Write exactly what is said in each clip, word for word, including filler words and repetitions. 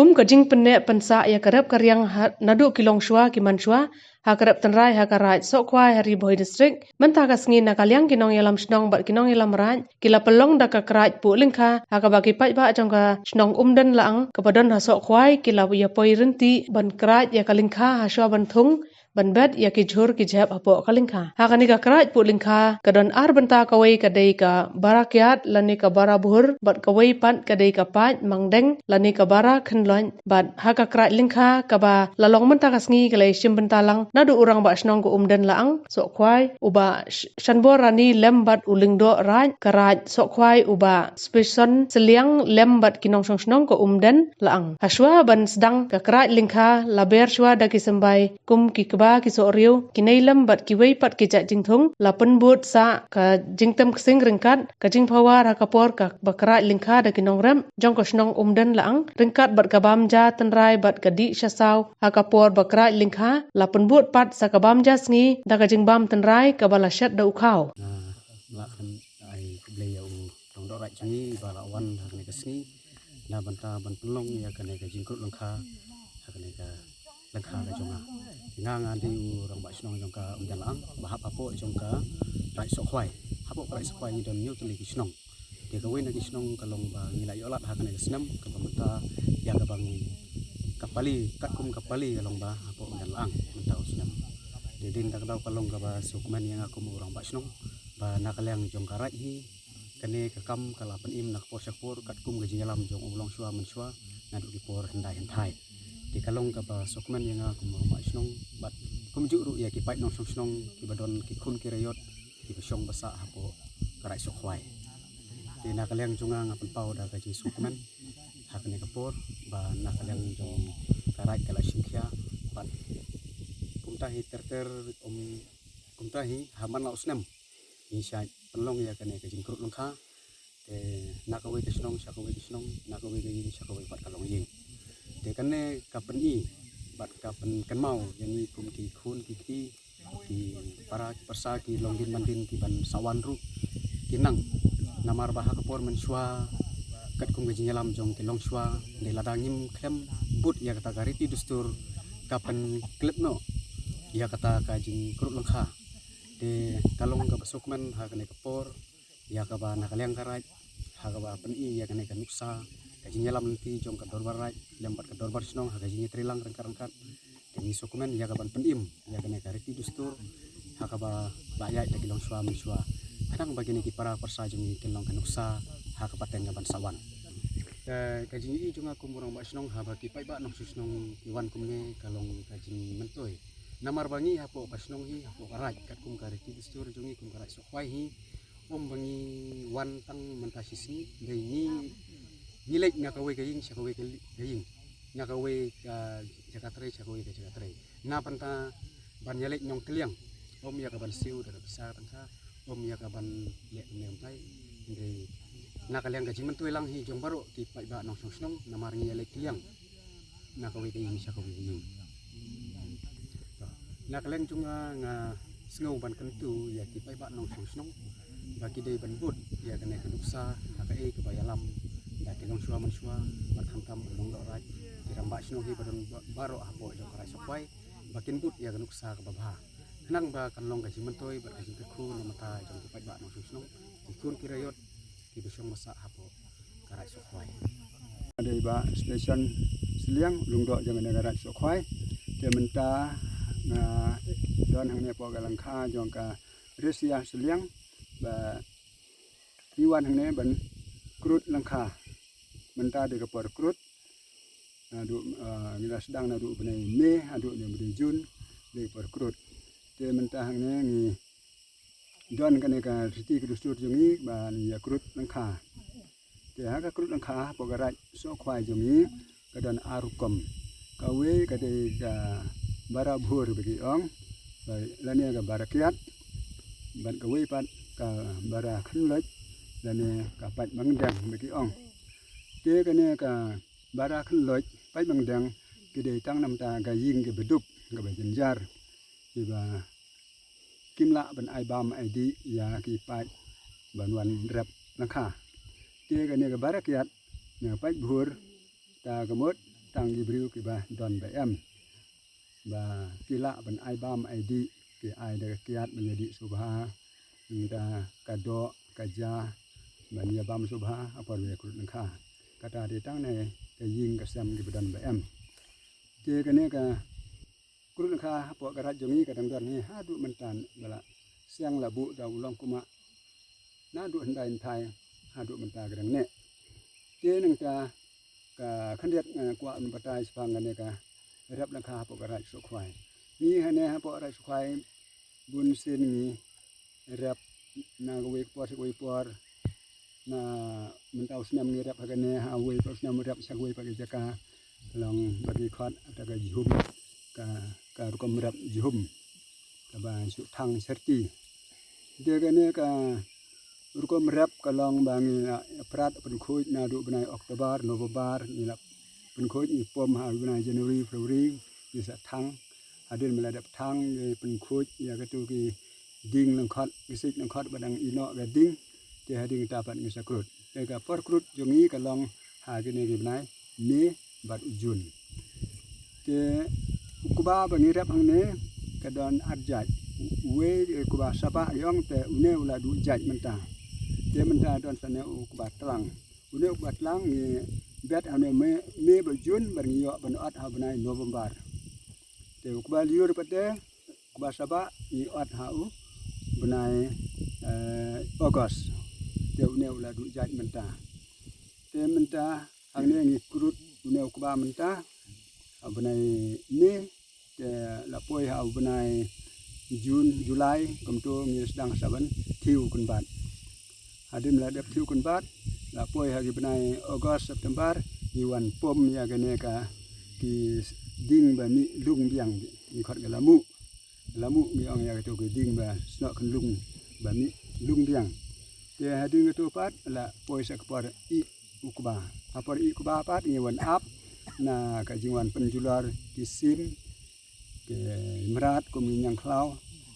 Kum ka jingpynneh pynsah ïa ka rep ka riang ha, naduh ki longshuwa ki mansuwa, ha ka rep tynrai ha ka Raid Sohkhwai ha Ri Bhoi District, mynta ka sngi na ka liang ki nongïalam shnong bad ki nongïalam raid, ki la pynlong da ka kraid puh lyngkha, ha kaba ki paidbah jong ka shnong Umden Lahang, kaba don ha Sohkhwai, ki la ïa poi rynti, ban kraid ïa ka lyngkha, ha shuwa ban thung, ban bet ïa ki jhur ki jhep hapoh ka lyngkha. Ha kane ka kraid puh lyngkha, ka don ar bynta, kawei ka dei ka bara kiat, lane ka bara bhur, bad kawei pat ka dei ka paid mangdeng, lane ka bara khynloit, bad ha ka kraid lyngkha, kaba la long mynta ka sngi ka la ïashim bynta lang, naduh u rangbah shnong ka Umden Lahang, Sohkhwai, u Bah Sh-, Shanbor Rani lem bad u Lyngdoh Raid, ka Raid Sohkhwai, u Bah Spison Sliang lem bad ki nongshong shnong ka Umden Lahang. Ha shuwa ban sdang ka kraid lyngkha, la ber shuwa da ki symbai, kum ki kba ki sohriew, ki neilem bad kiwei pat ki jait jingthung, la pynbud sah ka jingtem ksing ryngkat ka jingphawar ha ka por kaba kraid lyngkha da ki nongrep jong ka shnong Umden Lahang, ryngkat bad ka bam ja tynrai bad ka dih sha saw ha ka por ba kraid lyngkha, la pynbud pat sa ka bam ja sngi da ka jingbam tynrai kaba la shet da u khaw. Ah, lah kan ai khublei ïa u Lyngdoh Raid jong ngi ba la wan ha kane ka sngi na bynta ban pynlong ïa kane ka jingkrud lyngkha ha kane ka lyngkha ka jong nga. Nga nga dei u rangbah shnong jong ka Umden Lahang ba hap hapoh jong ka Raid Sohkhwai. Hapoh ka Raid Sohkhwai ngi don hynñiew tylli ki shnong. Te kawei na ki shnong ka long ba ngi la ïoh lad ha kane ka snem, kaba mynta ïa kaba ngi ka pali, katkum ka pali ka long ba hapoh Umden Lahang mynta u snem. Te dei na kata ka daw ka long kaba sngewkmen ïa nga kum u rangbah shnong ba na ka liang jong ka Raid hi, kane ka kam ka la pynim na ka por sha ka por katkum ka jingïalam jong u longshuwa manshuwa naduh ki por hyndai hynthai. Te ka long kaba sngewkmen ïa nga kum u rangbah shnong bad kumjuh ruh ïa ki paid nongshong shnong kiba don ki khun ki raiot kiba shong ba sah hapoh ka Raid Sohkhwai. Te na ka liang jong nga nga pynpaw da ka jingsngewkmen ha kane ka por ba na ka liang jong ka Raid ka la shim khia bad kumta hi ter ter, um, kumta hi ha man la u snem ngi shait pynlong ïa kane ka jingkrud lyngkha. Te na kawei ka shnong sha kawei ka shnong, na kawei ka ïing sha kawei pat ka longïing. Te kane ka pyni bad ka pynkynmaw ïa ngi kum ki khun ki kti, ki para ki pyrsa, ki longdien mandien, ki ban sa wan ruh ki nang. Namar ba ha ka por mynshuwa katkum ka jingïalam jong ki longshuwa, dei lada ngim khlem bud ïa kata ka riti dustur, ka pynklet noh ïa kata ka jingkrud lyngkha. Te ka long kaba sngewkmen ha kane ka por ïa kaba na ka liang ka Raid ha kaba pyni ïa kane ka nuksa ka jingïalam lynti jong ka dorbar Raid lem bad ka dorbar shnong ha ka jingïatreilang ryngkat ryngkat. Te ngi sngewkmen ïa ka ban pynim ïa kane ka riti dustur ha kaba la ïaid da ki longshuwa mynshuwa, khnang ba kine ki para pyrsa jong ngi kin long ka nuksa ha ka pateng ka ban sa wan. Te ka jingïohi jong nga kum u rangbah shnong haba ki paidbah nongshong shnong ki wan kumne ka long ka jingmyntoi. Namar ba ngi hapoh ka shnong hi, hapoh ka Raid, katkum ka riti dustur jong ngi kum ka Raid Sohkhwai hi, ym ba ngi wan tang mynta shisngi, dei ngi, ngi leit na kawei ka ïing sha kawei ka li-, ka ïing, na kawei ka jaka trei sha kawei ka jaka trei. Na bynta ban ïaleit nongkylliang, ym ïa ka ban siew da ka pisa tyngka, ym ïa ka ban leh kumne kumtai. Hynrei na ka liang ka jingmyntoi lang hi jong baroh ki paidbah nongshong shnong, namar ngi ïaleit kylliang na kawei ka ïing sha kawei ka ïing. To, na ka liang jong nga, nga sngew ban kyntu ïa ki paidbah nongshong shnong ba ki dei ban bud ïa kane ka nuksa ha kaei kaba ïalam da ki longshuwa manshuwa, bad khamtam u Lyngdoh Raid, ki rangbah shnong hi ba don ba-, baroh hapoh jong ka Raid Sohkhwai, ba kin bud ïa ka nuksa kaba bha, khnang ba kan long ka jingmyntoi bad ka jingkyrkhu na ka bynta jong ki paidbah nongshong shnong, ki khun ki raiot kiba shong ba sah hapoh ka Raid Sohkhwai. Dei Bah Spison Sliang, Lyngdoh jong kane ka Raid Sohkhwai. Te mynta nga don hangne hapoh ka lyngkha jong ka Risia Sliang ba ngi wan hangne ban krud lyngkha. Mynta dei ka por krud. Naduh, ah, ngi la sdang naduh u bnai May haduh ne u bnai June, dei ka por krud. Te mynta hangne ngi don kane ka riti ka dustur jong ngi ba ngi ïa krud lyngkha. Te ha ka krud lyngkha hapoh ka Raid Sohkhwai jong ngi ka don ar rukom. Kawei ka dei ka bara bhur ba ki ong, ba lane ka bara kiat, bad kawei pat ka bara khynloit, lane ka paid mangdeng ba ki ong. Te kane ka bara khynloit, paid mangdeng, ki dei tang na ka bynta ka ïing kaba duk, kaba jynjar, kiba kim lah ban ai bam ai dih ïa ki paid ban wan rep lyngkha. Te kane ka bara kiat, ne ka paid bhur, ta ka mut Tang ki briew kiba don ba em, ba ki lah ban ai bam ai dih, ki ai da ka kiad ban ïa dih sngewbha, nangta ka doh ka ja ban ïa bam sngewbha ha por ba ïa krut lyngkha. Kata te tang ne ka ïing ka sem kiba don ba em. Te kane ka krut lyngkha hapoh ka raij jong ngi ka dang don hi haduh mynta, ba la siang la buh da u long kumah naduh hyndai hynthai haduh mynta ka dang neh. Te nangta ka khyndiat nga kwah ban batai shaphang kane ka rep lyngkha hapoh ka raij Sohkhwai. Ngi hane hapoh raij Sohkhwai bun sien ngi rep na kawei ka por sha kawei por, na mynta u snem ngi rep ha kane, ha wei pat u snem rep sha kawei pat ka jaka. Long ba ki khot ata ka jhum, ka, ka rukom rep jhum kaba shu thang syrti. Te kane ka rukom rep ka long ba ngi la prat pynkhuid naduh bnai October, November ngi la pynkhuid, ngi pom ha bnai January, February ngi sa thang. Hadien ba la dep thang ngi pynkhuid ïa katu ki ding lyngkhot, ki siej lyngkhot ba dang ïehnoh ka ding. Te hadien kata pat ngi sa krut. Te ka por krut jong ngi ka long ha kine ki bnai May bad u June. Te u kba ba ngi rep hangne ka don ar jait. Uwei u kba sabah ïong, te une u la duh jait mynta. Te mynta don sa ne u kba tlang. Une u kba tlang ngi bet hangne May, May bad June bad ngi ïoh ban ot ha bnai November. Te u kba lyiur pat te, u kba sabah ngi ot ha u bnai, eh, August. Te une u la duh jait mynta. Te mynta hangne ngi krut une u kba mynta ha u bnai May. Te la poi ha u bnai June, July, kumto ngi sdang sa ban thiew kynbat. Hadien la dep thiew kynbat, la poi ha ki bnai August, September, ngi wan pom ïa kane ka ki ding ba mih lung biang, ngi khot ka lamuh. Lamuh ngi ong ïa kato ki ding ba snoh kynlung ba mih lung biang. Te hadien kato pat la poi sa ka por ih u kba. Ha por ih u kba pat ngi wan ap na ka jingwan pynjulor ki sim, ki mrad kum ngi ñiang khlaw,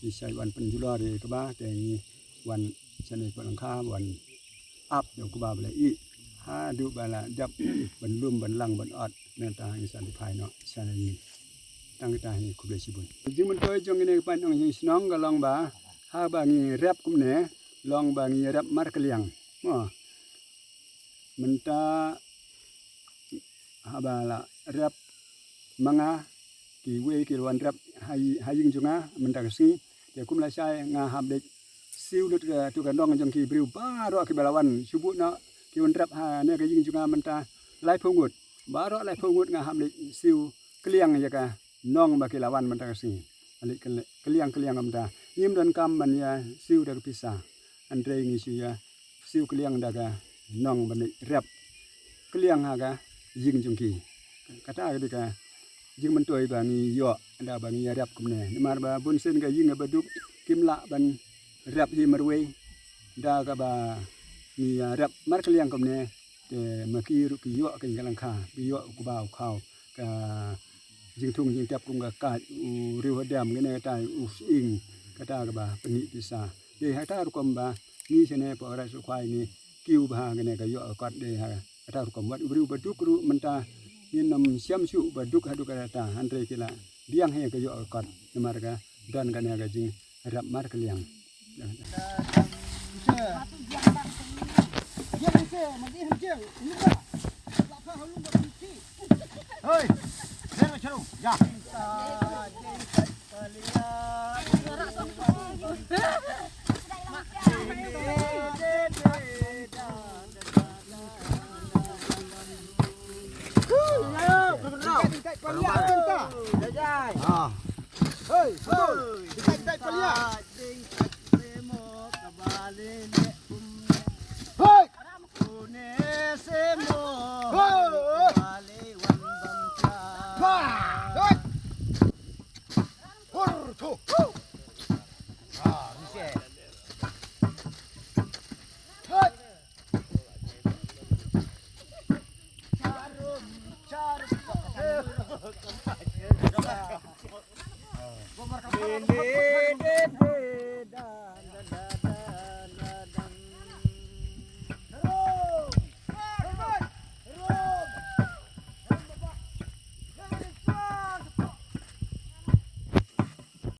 ngi shait wan pynjulor ïa u kba, te ngi wan shane pat lyngkha wan ap ïa u kba ba la ih haduh ba la dep ban lum ban lang ban ot. Nangta ngi sa leit phai noh shane. Tang kata hi, khublei shibun. Jingmyntoi jong kine ki paid nongshong shnong ka long ba haba ngi rep kumne long ba ngi rep markylliang. Mo. Mynta haba la rep ma nga, kiwei ki la wan rep ha, ha ïing jong nga mynta ka sngi. Te kum lashai nga hap leit siew lut ka, tu ka nong jong ki briew baroh kiba la wan shu buh noh ki wan rep hane ka ïing jong nga mynta laiphew ngut. Baroh laiphew ngut nga hap leit siew kylliang ïa ka nong ba ki la wan mynta ka sngi. Leit kylli-, kylliang kylliang mynta. Ngim donkam ban ïa siew da ka pisa. Hynrei ngi shu ïa siew kylliang da ka nong ban leit rep kylliang ha ka ïing jong ki. Kata ka dei ka jingmyntoi ba ngi ïoh da ba ngi ïa rep kumne. Namar ba bun sien ka ïing kaba duk kim lah ban rep hi marwei da kaba ngi ïa rep markylliang kumne. Te ma ki ruh ki ïoh ka ïing ka lyngkha, ki ïoh u kba u khaw, ka jingthung jingtep kum ka kaj, u riewhadem, kine kata u sying, kata kaba pynmih pisa. Dei ha kata rukom ba ngi shane hapoh raij Sohkhwai ngi kiew bha kane ka ïoh ka kot. Dei ha kata rukom wat u briew ba duk ruh mynta ngin ym shem shuh ba duk haduh katta, hynrei ki la biang hi ka ïoh ka kot namar ka don kane ka jingrep markylliang. Hei, ren ka charu, ya. Ah. Hei! Hei! Ha! Hei! Hur, thu!